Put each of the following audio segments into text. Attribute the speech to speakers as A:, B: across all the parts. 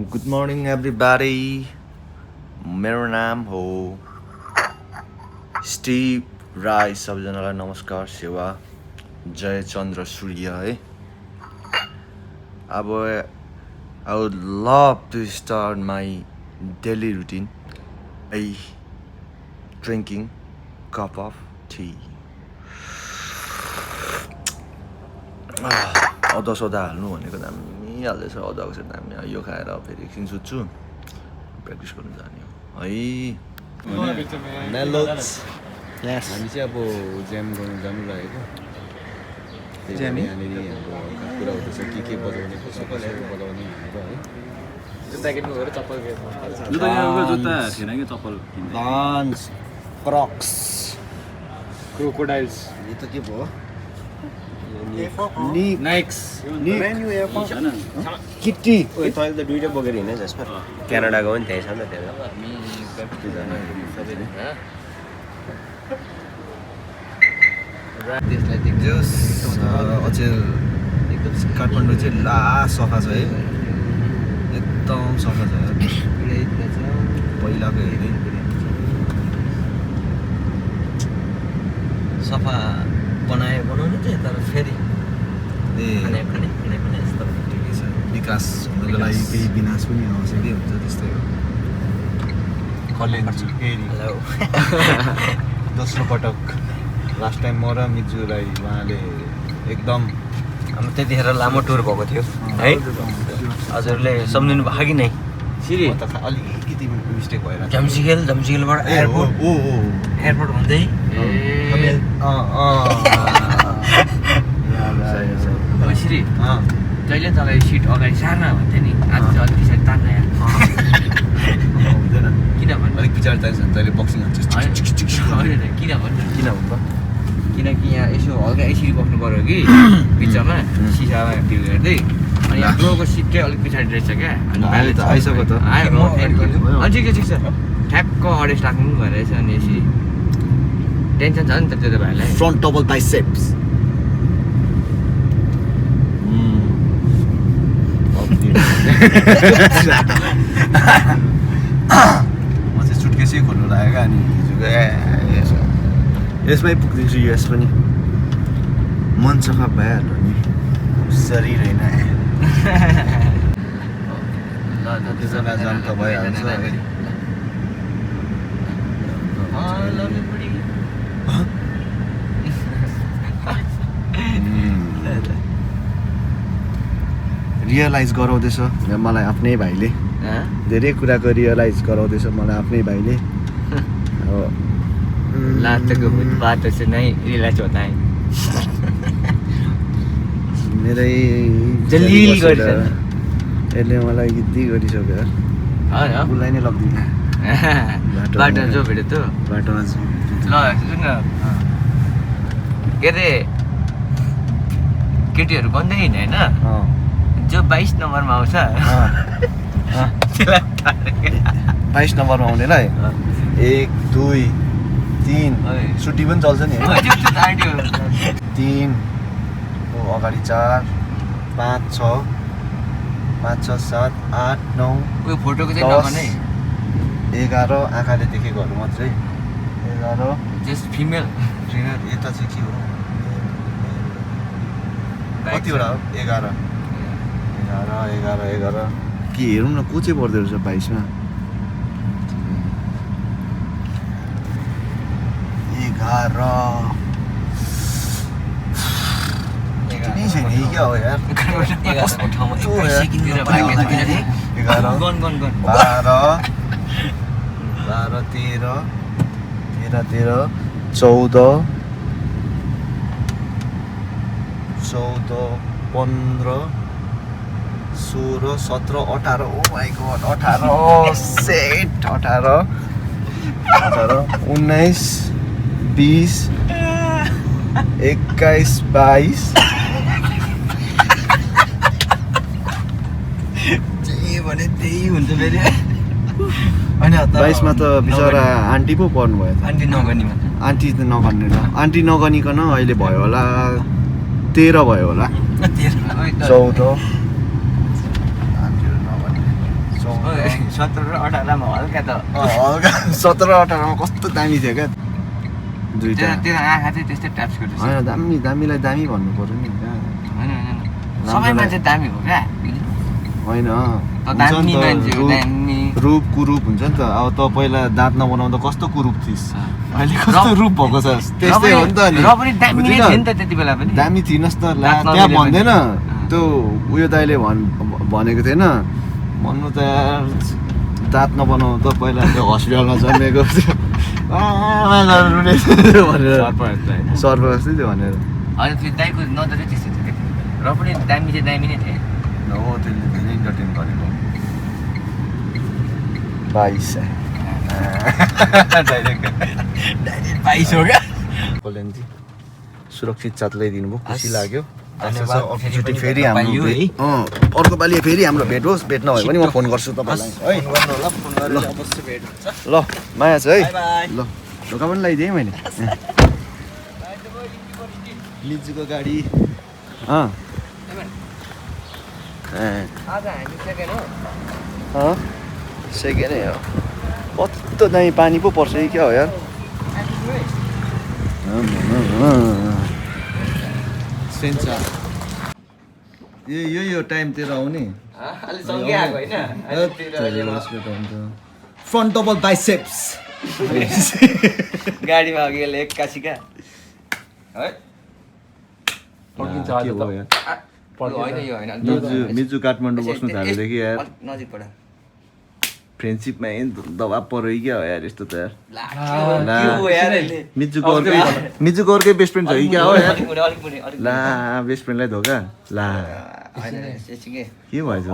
A: Good morning everybody मेरो नाम हो स्टिभ राई सबैजनालाई नमस्कार सेवा जय चन्द्र सूर्य है अब I would love to start my daily routine by drinking cup of tea अदुवा सौदा हाल्नु भनेको दामी हाल्दैछ अदुवाको चाहिँ दामी यो खाएर फेरि एकछिन सुत्छु प्र्याक्टिस गर्नु जाने हो है नेलोज
B: हामी चाहिँ अब ज्याम गर्नु जानु लागेको यहाँनिर हाम्रो कुरा हुँदैछ के बजाउने कसो बजाउने भनेर है
C: जुत्ता किन्नु गएर चप्पल किन्नु
B: जुत्ता थिएन कि चप्पल
A: लन्च क्रक्स
C: क्रोकोडाइल्स
B: यो त के भयो
C: नाइक्स
A: किट्टी
D: तैँले त दुइटै बोकेर हिँड्ने जसमा क्यानाडाको पनि त्यहीँ छ नि त
C: त्यसलाई
A: जस अचेल एकदम काठमाडौँ चाहिँ ला सफा छ है एकदम सफा छ पहिलाको हेरि
C: सफा बनाउनु चाहिँ तर फेरि
A: ए
C: खाने यस्तो
A: ठिकै छ विकास हुनुको लागि केही विनाश पनि आवश्यकै हुन्छ त्यस्तै हो
C: हेलो
A: दोस्रो पटक लास्ट टाइम म र मिजुलाई उहाँले एकदम
C: हाम्रो त्यतिखेर लामो टुर भएको थियो है हजुरले सम्झिनु भयो कि नै सिरी
A: म त अलिकति मिस्टेक भएर
C: झम्सिखेलबाट एयरपोर्ट एयरपोर्ट हुँदै सिरी जहिले तपाईँ सिट अगाडि सार्न भन्थ्यो नि आज चाहिँ अलिक पछाडि तान्न यहाँ
A: हुँदैन
C: किन भन्नु
A: अलिक पछाडि चाहिन्छ जहिले बक्सिङ हान्छ
C: होइन किन भन्नु
A: किन हुन्छ
C: किनकि यहाँ यसो हल्का यसरी बस्नु पऱ्यो कि बिचमा सिसामा फिल गर्दै अनि यहाँ फ्लोको सिट चाहिँ अलिक पछाडि रहेछ क्या
A: अहिले त आइसक्यो त
C: आयो अनि ठिक छ ठ्याक्क अडेस राख्नु पनि भएर रहेछ अनि यसरी टेन्सन छ नि त त्यो त भाइलाई
A: फ्रन्ट डबल बाइसेप्स म चाहिँ सुटकेसै खोल्नु लागेको अनि यसमै पुगिदिन्छु युएस पनि मन सफा भइहाल्यो नि शरीर होइन जग्गा जान त भइहाल्छ रियलाइज गराउँदैछ मलाई आफ्नै भाइले धेरै कुराको रियलाइज गराउँदैछ मलाई आफ्नै भाइले अब
C: लातको बात से नहीं रिलैक्स होता है
A: मेरै
C: जलिल
A: बसेर
C: गर्छ
A: यसले मलाई गिद्दी गरिसक्यो
C: होइन
A: उसलाई नै लग्दिनँ
C: बाटो जो भेट्यो त
A: बाटोमा
C: ल सुन न के अरे केटीहरू गन्दै हिँड्यो होइन जो 22 नम्बरमा आउँछ
A: 22 नम्बरमा आउनेलाई 1 2 3 सुटी पनि चल्छ नि होइन 3 अगाडि 4 5 6 5 6 7 8 9
C: उयो फोटोको चाहिँ नभने
A: 11 आँखाले देखेकोहरू मात्रै 11
C: जस्ट फिमेल
A: यता चाहिँ के हो कतिवटा हो 11 के हेरौँ न को चाहिँ पर्दो रहेछ 22मा 11 नहीं छैन यही क्या हो यार 16 17 18 ओ माय गॉड 18 सेट 18 19 20 21 22
C: जे भने त्यही हुन्छ फेरि
A: होइन 22 मा त बिचरा आन्टी पो पर्नु भयो त
C: आन्टी नगर्नेमा
A: आन्टी त नगर्ने ल आन्टी नगनिकन अहिले भयो होला 13 भयो होला 14 आन्टीहरू नगर्ने
C: 17 र 18 मा हल्का त
A: हल्का 17-18 मा कस्तो दामी थियो क्या दुईटा
C: तेरो आँखा चाहिँ त्यस्तै टाइप्स गर्छ
A: होइन दामीलाई दामी भन्नु पर्यो नि
C: हैन सबै मान्छे दामी हो क्या
A: होइन
C: दामी मान्छे हो दामी
A: रूप कुरूप हुन्छ नि त अब त पहिला दाँत नबनाउँदा कस्तो कुरूप थिइस् अहिले कस्तो रूप भएको छ त्यस्तै हो नि त
C: र पनि दामी नै थियो नि त त्यति बेला पनि
A: दामी थिइनस् त त्यहाँ भन्दैन त्यो उयो दाइले भनेको थिएन भन्नु त दाँत नबनाउनु त पहिला त्यो हस्पिटलमा जन्मेको थियो सर्प जस्तै थियो भनेर
C: होइन त्यो दाइको नजरै त्यस्तो थियो र पनि दामी चाहिँ दामी नै थियो
A: हो त्यसले इन्टरटेन गरेको 22
C: 22 हो क्या
A: कल्याणजी सुरक्षित साथ ल्याइदिनु भयो खुसी लाग्यो
C: धन्यवाद
A: अर्कोचोटि फेरि हाम्रो अर्को पालि फेरि हाम्रो भेट होस् भेट नभए पनि म फोन गर्छु तपाईँलाई है ल माया छ है ल ढोका पनि लगाइदिएँ मैले लिजुको गाडी सेकेन्ड हो कस्तो दामी पानी पो पर्छ कि क्या हो यार यो टाइमतिर आउने फ्रन्ट डबल बाइसेप्स
C: गाडीमा अघि एक्कासी क्या है
A: मिजु काठमाडौँ बस्नु थालेदेखि यार
C: नजिकबाट
A: फ्रेन्डसिपमा दबाब पऱ्यो क्या हो यार यस्तो त
C: यार
A: मिजुको अर्कै बेस्ट फ्रेन्ड छ कि क्या हो यार ला बेस्ट फ्रेन्डलाई धोका ला के भएछ त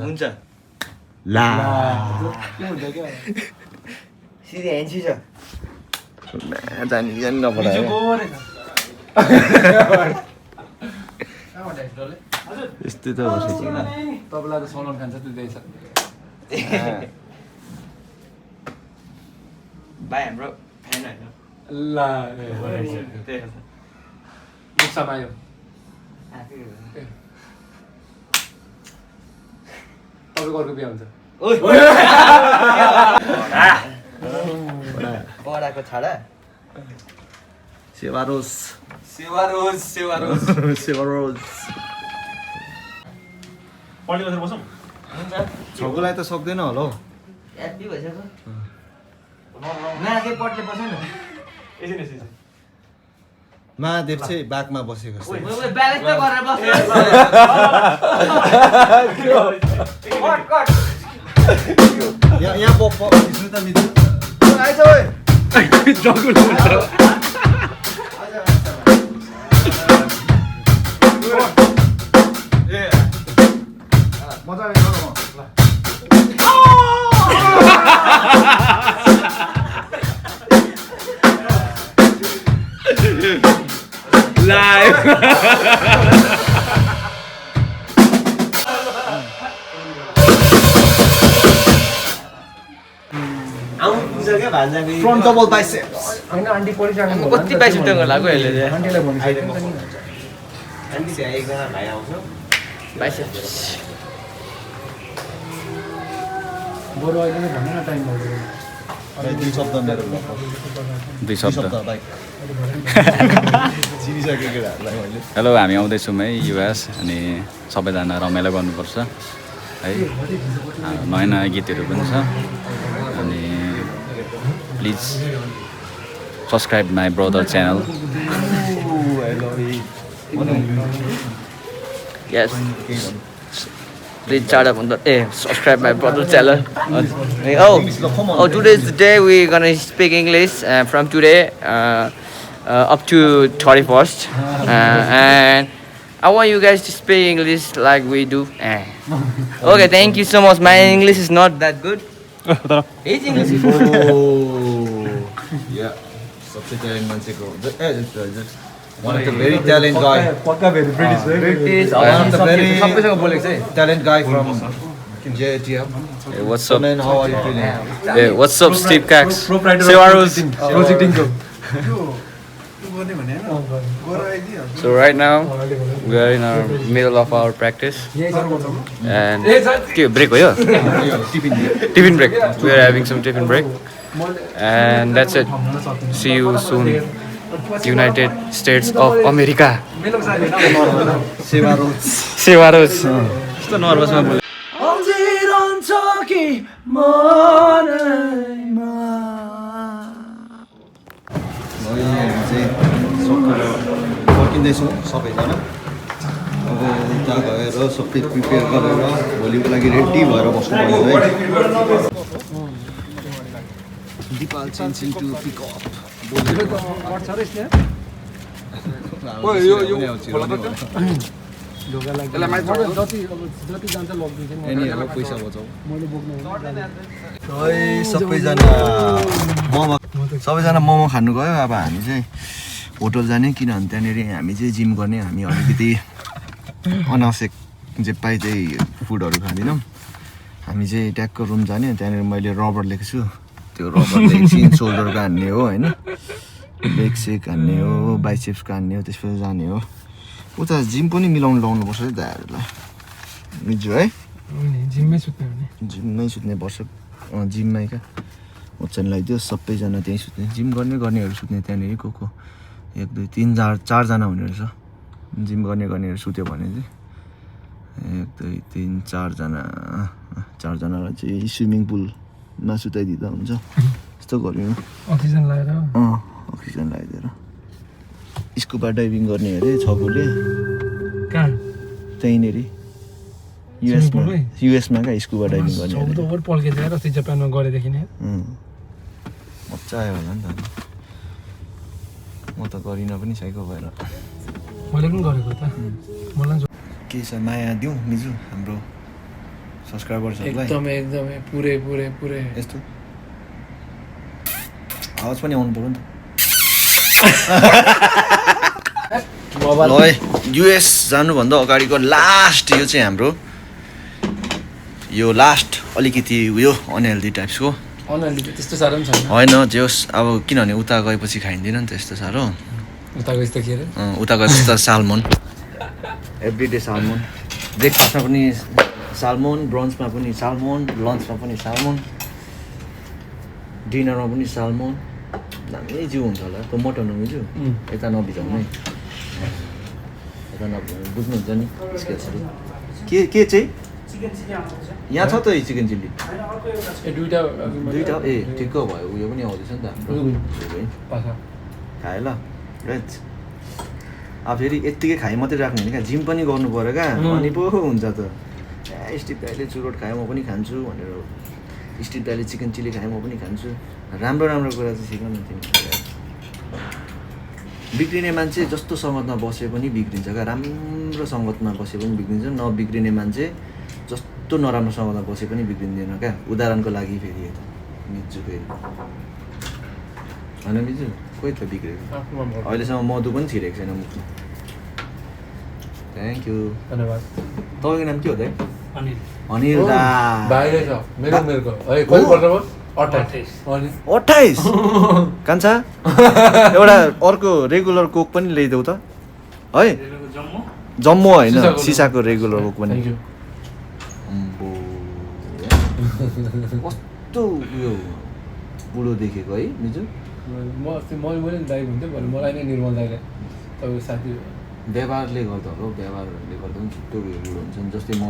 C: हुन्छ
A: ला
C: सिधै हेन्सी छ
A: जानी नपढायो यस्तै त
E: तपाईँलाई त सलमान खान छ त्यही छ
C: भाइ हाम्रो फ्यान होइन
E: ल समायो तपाईँको अर्को बिहा हुन्छ
C: पढाको छाडा
A: सेवारोस छगुलाई त सक्दैन होला हौ
C: एपी भइसक्यो नाके पटले बस्छ न
A: महादेव चाहिँ बाघमा बसेको छ
C: ब्यालेन्स त गरेर बस्छ
A: यहाँ त मिजु आइज ओए मजाले फ्रन्ट डबल बाइसेप्स
E: होइन आन्टी परिसक्नु
C: कति बाइसेप टङ्गर लाग्यो अहिले
E: आन्टीलाई भनिसक्यो बाइसेप बरु अहिले नै भन्नु न टाइम भयो
A: 2 शब्द मेरो
B: 2 शब्द
A: चिनिसकेको केटाहरूलाई मैले
B: हेलो हामी आउँदैछौँ है युएस अनि सबैजना रमाइलो गर्नुपर्छ है नयाँ नयाँ गीतहरू पनि छ अनि please subscribe my brother channel
C: Yes. Please subscribe my brother channel. Today's the day we're gonna speak English from today up to 31st, and I want you guys to speak English like we do. Okay, thank you so much. My English is not that good. His English is good.
A: Yeah, सबसे talent मान्छेको one of the very talented guy.
C: British.
A: One of the very talented guy from JTM.
B: Hey, what's
A: So
B: up?
A: man, how are you feeling?
B: Hey, what's up, Steve Cax? So right now
C: We are in our middle of our practice. And break हो यो? Tiffin break. We are having some tiffin break. And that's it. See you soon. United States of America. Sevaros.
B: कस्तो नर्भसमा बोले
A: फर्किँदैछौँ सबैजना अब उता गएर सबै prepare गरेर भोलिको लागि रेडी भएर बस्नुपर्छ है Dipal changing to pick up पैसा बचाऊ सबैजना मोमो खानु गयो अब हामी चाहिँ होटल जाने किनभने त्यहाँनिर हामी चाहिँ जिम गर्ने हामी अलिकति अनावश्यक जे पाइ चाहिँ फुडहरू खाँदैनौँ हामी चाहिँ ट्याक्क रुम जाने त्यहाँनिर मैले रबर लिएको छु त्यो रबरले चिन सोल्डरको हान्ने हो होइन लेग सेक हान्ने हो बाइसेप्सको हान्ने हो त्यसपछि जाने हो उता जिम पनि मिलाउनु लाउनुपर्छ है दाहरूलाई मिजु है जिममै सुत्ने वर्ष जिममै क्या ओछ्यान लगाइदियो सबैजना त्यहीँ सुत्ने जिम गर्नेहरू सुत्ने त्यहाँनिर को 1 2 3 4जना हुने रहेछ जिम गर्नेहरू सुत्यो भने चाहिँ 1 2 3 4जनालाई चाहिँ स्विमिङ पुलमा सुताइदिँदा हुन्छ यस्तो गऱ्यौँ अक्सिजन लगाइदिएर स्कुबा डाइभिङ गर्ने अरे छगुले त्यहीँनिर युएसमा क्या स्कुबा डाइभिङ गर्ने मजा आयो होला नि त म त गरिनँ पनि साइको भएर
E: मैले पनि गरेको त मलाई
A: के छ माया दिउँ मिजु हाम्रो सब्सक्राइबर्सहरूलाई
E: एकदमै पुरै
A: यस्तो आवाज पनि आउनु पर्यो नि त ल युएस जानुभन्दा अगाडिको लास्ट यो चाहिँ हाम्रो यो लास्ट अलिकति उयो अनहेल्दी टाइप्सको
E: त्यस्तो साह्रो पनि छैन
A: होइन जे होस् अब किनभने उता गएपछि खाइँदैन नि त यस्तो साह्रो
E: उता गएपछि
A: त सालमन एभ्रिडे सालमन ब्रेकफास्टमा पनि सालमन ब्रन्चमा पनि सालमन लन्चमा पनि सालमन डिनरमा पनि सालमन दामी जिउ हुन्छ होला त्यो मटन मिल्छु यता नबिजाउनु है यता नबिजाउनु बुझ्नुहुन्छ नि स्केचहरू के चाहिँ यहाँ छ त चिकन चिल्ली दुईवटा ए ठिक्क भयो उयो पनि आउँदैछ नि त हाम्रो खायो ल राइट अब फेरि यत्तिकै खाइ मात्रै राख्ने होइन क्या जिम पनि गर्नु पऱ्यो क्या अनि पो हुन्छ त स्टिभ दाइले चुरोट खायो म पनि खान्छु भनेर स्टिभ दाइले चिकन चिल्ली खायो म पनि खान्छु राम्रो कुरा चाहिँ सिक न तिमी बिग्रिने मान्छे जस्तो सङ्गतमा बसे पनि बिग्रिन्छ क्या राम्रो सङ्गतमा बसे पनि बिग्रिन्छ नबिग्रिने मान्छे जस्तो नराम्रो सङ्गतमा बसे पनि बिग्रिँदैन क्या उदाहरणको लागि फेरि यता मिजु फेरि होइन मिजु कोही त बिग्रेको अहिलेसम्म मधु पनि छिरेको छैन मुखमा थ्याङ्क यू
E: धन्यवाद
A: तपाईँको नाम के हो त अनिल दा 28 कान्छा एउटा अर्को रेगुलर कोक पनि ल्याइदेऊ त है जम्मू होइन सिसाको रेगुलर कोक पनि कस्तो उयो बुढो देखेको है मिजु
E: मैले दाइ हुन्थ्यो भने मलाई नै निर्मल दाइले तपाईँको साथी
A: व्यवहारले गर्दा हो व्यवहारले गर्दा पनि छुट्टो उयो बुढो हुन्छ नि जस्तै म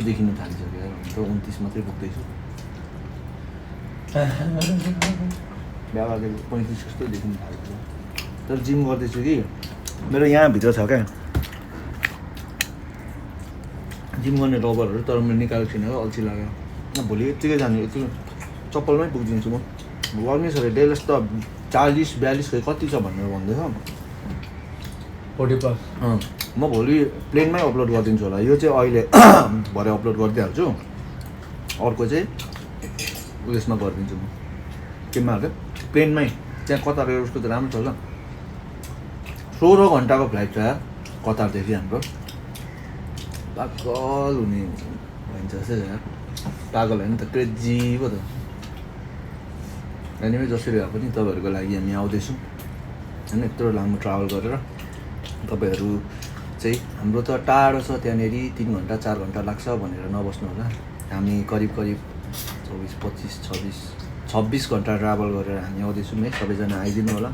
A: देखिनु थालिसक्यो यार त 29 मात्रै पुग्दैछु व्यवहारले 35 जस्तो देखिनु थाल्छ तर जिम गर्दैछु कि मेरो यहाँभित्र छ क्या जिम गर्ने रबरहरू तर मैले निकालेको छुइनँ क्या अल्छी लाग्यो भोलि यत्तिकै जाने यति चप्पलमै पुगिदिन्छु म गर्नै छ अरे डेलस त 40-42 कति छ भनेर भन्दैछ
E: 40+।
A: म भोलि प्लेनमै अपलोड गरिदिन्छु होला यो चाहिँ अहिले भरे अपलोड गरिदिइहाल्छु अर्को चाहिँ उयसमा गरिदिन्छु म केमा हाल्छ प्लेनमै त्यहाँ कतार एयरवेजको त राम्रो छ ल 16 घन्टाको फ्लाइट छ यार कतारदेखि हाम्रो पागल हुने भन्छ यार पागल होइन त क्रेजी पो त एनिवे जसरी भए पनि तपाईँहरूको लागि हामी आउँदैछौँ होइन यत्रो लामो ट्राभल गरेर तपाईँहरू चाहिँ हाम्रो त टाढो छ त्यहाँनिर 3 घन्टा 4 घन्टा लाग्छ भनेर नबस्नु होला हामी करिब 24 25 26 घन्टा ट्राभल गरेर हामी आउँदैछौँ है सबैजना आइदिनु होला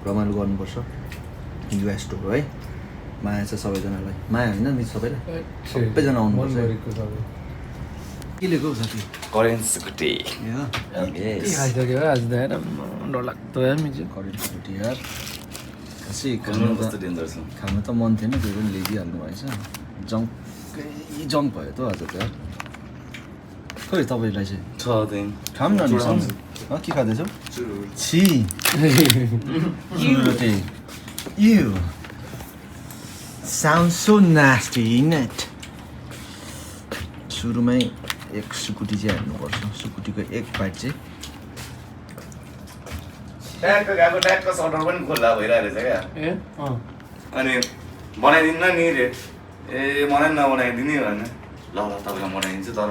A: रमाइलो गर्नुपर्छ युएस टुर है माया छ सबैजनालाई माया होइन नि सबैलाई सबैजना आउनुपर्छ के लिएको साथी
B: करेन्ट स्कुटी
E: खाइसक्यो आज त हेर डरलाग्दो मिल्छ
A: करेन्ट स्कुटी यार खासै
B: कस्तो डेन्जर छ
A: खानु त मन थिएन त्यो पनि ल्याइदिइहाल्नु भएछ जङ्क भयो त आज त यार खोइ तपाईँलाई चाहिँ
B: छ त्यही
A: खाऊँ न नि के खाँदैछौ छि You sound so nasty, innit? सुरुमै एक सुकुटी चाहिँ हाल्नुपर्छ सुकुटीको एक पाइट चाहिँ
B: ट्यागको सटर पनि खुल्ला भइरहेको रहेछ क्या
E: ए
B: अनि बनाइदिन्न नि रे ए मलाई नबनाइदिने भने ल तपाईँलाई बनाइदिन्छु तर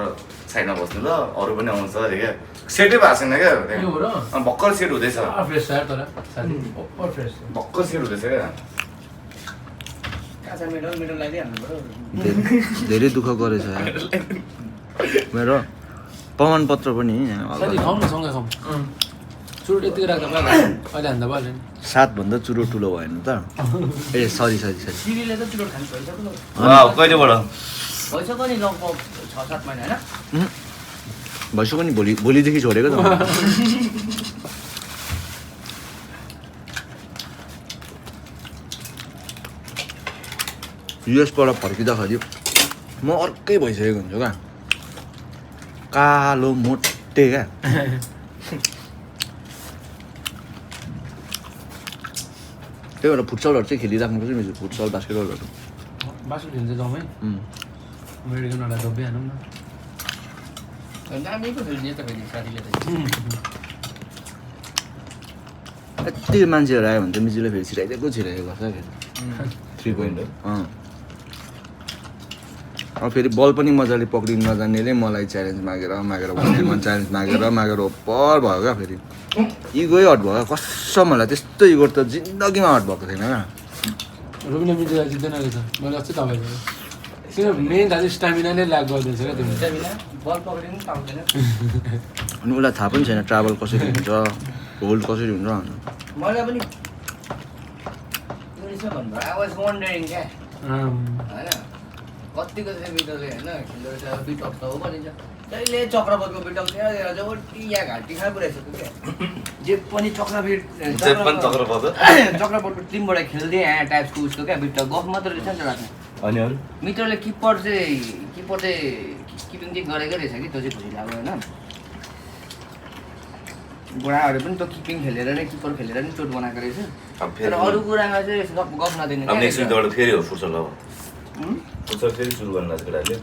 B: साइडमा बस्नु ल अरू पनि आउँछ अरे क्या सेटै भएको छैन क्या
E: यो हो र
B: अनि भर्खर सेट हुँदैछ
E: फ्रेस यार तर साथी ओभर फ्रेस
B: भर्खर सेट हुँदैछ क्या
C: काँचा मिठो मिठो लगाइदिइहाल्नु पऱ्यो
A: धेरै दुःख गरेछ यार मेरो प्रमाणपत्र पनि
E: साथी खाउँ न सँगै खाउँ चुरोट यतिकै राख्दा भयो अहिले हान्दा भयो नि
A: 7 भन्दा चुरो ठुलो भएन त ए सरी
C: सिरीले त चुरोट खानु भइसक्यो
B: कहिलेबाट
C: भइसक्यो नि लगभग 6-7 महिना होइन
A: भइसक्यो नि भोलिदेखि छोडेको त युएसबाट फर्किँदाखेरि म अर्कै भइसकेको हुन्छु क्या कालो मोटे क्या त्यही भएर फुटसलहरू चाहिँ खेलिराख्नुपर्छ नि फुटसल बास्केटबलहरू
E: बास्केट खेल्छ जम्मै अमेरिकन वाला डब्बे हानौँ न
C: दामीको खेल्ने त फेरि साथीले त
A: यति मान्छेहरू आयो भने त मिजीले फेरि छिराइदिएको गर्छ फेरि 3 पोइन्ट अब फेरि बल पनि मजाले पक्रिनु नजान्नेले मलाई च्यालेन्ज मागेर भने च्यालेन्ज मागेर ओपर भयो क्या फेरि इगोै हट भयो कसम मलाई त्यस्तो इगो त जिन्दगीमा हट भएको थिएन क्या
E: रुबिना मिजेर जित्दैन रहेछ मैले अस्ति तपाईँको किन मेन दाजु स्टामिना नै ल्याक गर्दैछ क्या तिमीले
C: बल पक्रिनु पाउँदैन
A: अनि उसलाई थाहा पनि छैन ट्राभल कसरी हुन्छ होल्ड कसरी हुन्छ
C: मलाई पनि इङ्ग्लिसमा भन्नुभयो आई वाज वन्डरिङ क्या होइन कतिको चाहिँ बिटलले होइन खेल्दो रहेछ बिटक त हो भनिन्छ जहिले चक्रपथको बिटक चाहिँ जति या घाँटी खाएको रहेछ क्या जे पनि चक्रपथको टिमबाट खेल्दै यहाँ टाइप्सको उसको क्या बिटक गफ मात्रै रहेछ नि त राख्ने
B: अनि अरू
C: मित्रले किपर चाहिँ किपिङ चाहिँ गरेकै रहेछ कि त्यो चाहिँ खुसी लाग्यो होइन बुढाहरू पनि त्यो किपिङ खेलेर नै किपर खेलेर नै चोट बनाएको रहेछ तर अरू कुरामा चाहिँ गफ नदिने
B: अब नेक्स्ट विकबाट फेरि हो फुटसल अब फुटसल फेरि सुरु गर्न लाग्छ केटाहरूले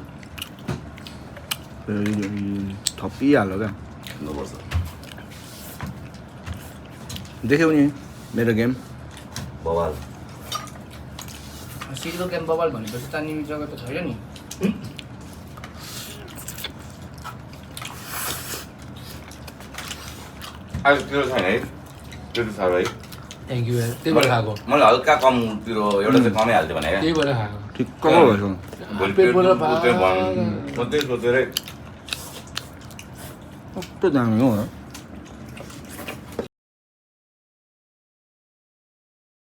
A: थपिहाल्यो क्या
B: खेल्नुपर्छ
A: देख्यौ नि मेरो गेम
B: बवाल
C: सिक्दो गेम बबल भनेपछि त निमी जग्गा त छैन नि
B: आज पिरो छैन है त्यो त साह्रो है
E: थ्याङ्क यू त्यही भएर खाएको
B: मैले हल्का कम पिरो एउटा चाहिँ कमै हाल्थेँ भने क्या
E: त्यही भएर खाएको
A: ठिक्क भएछ
B: भोलि
E: पेट
B: पेट
E: बोलेर
B: सोचेरै
A: कस्तो दामी हो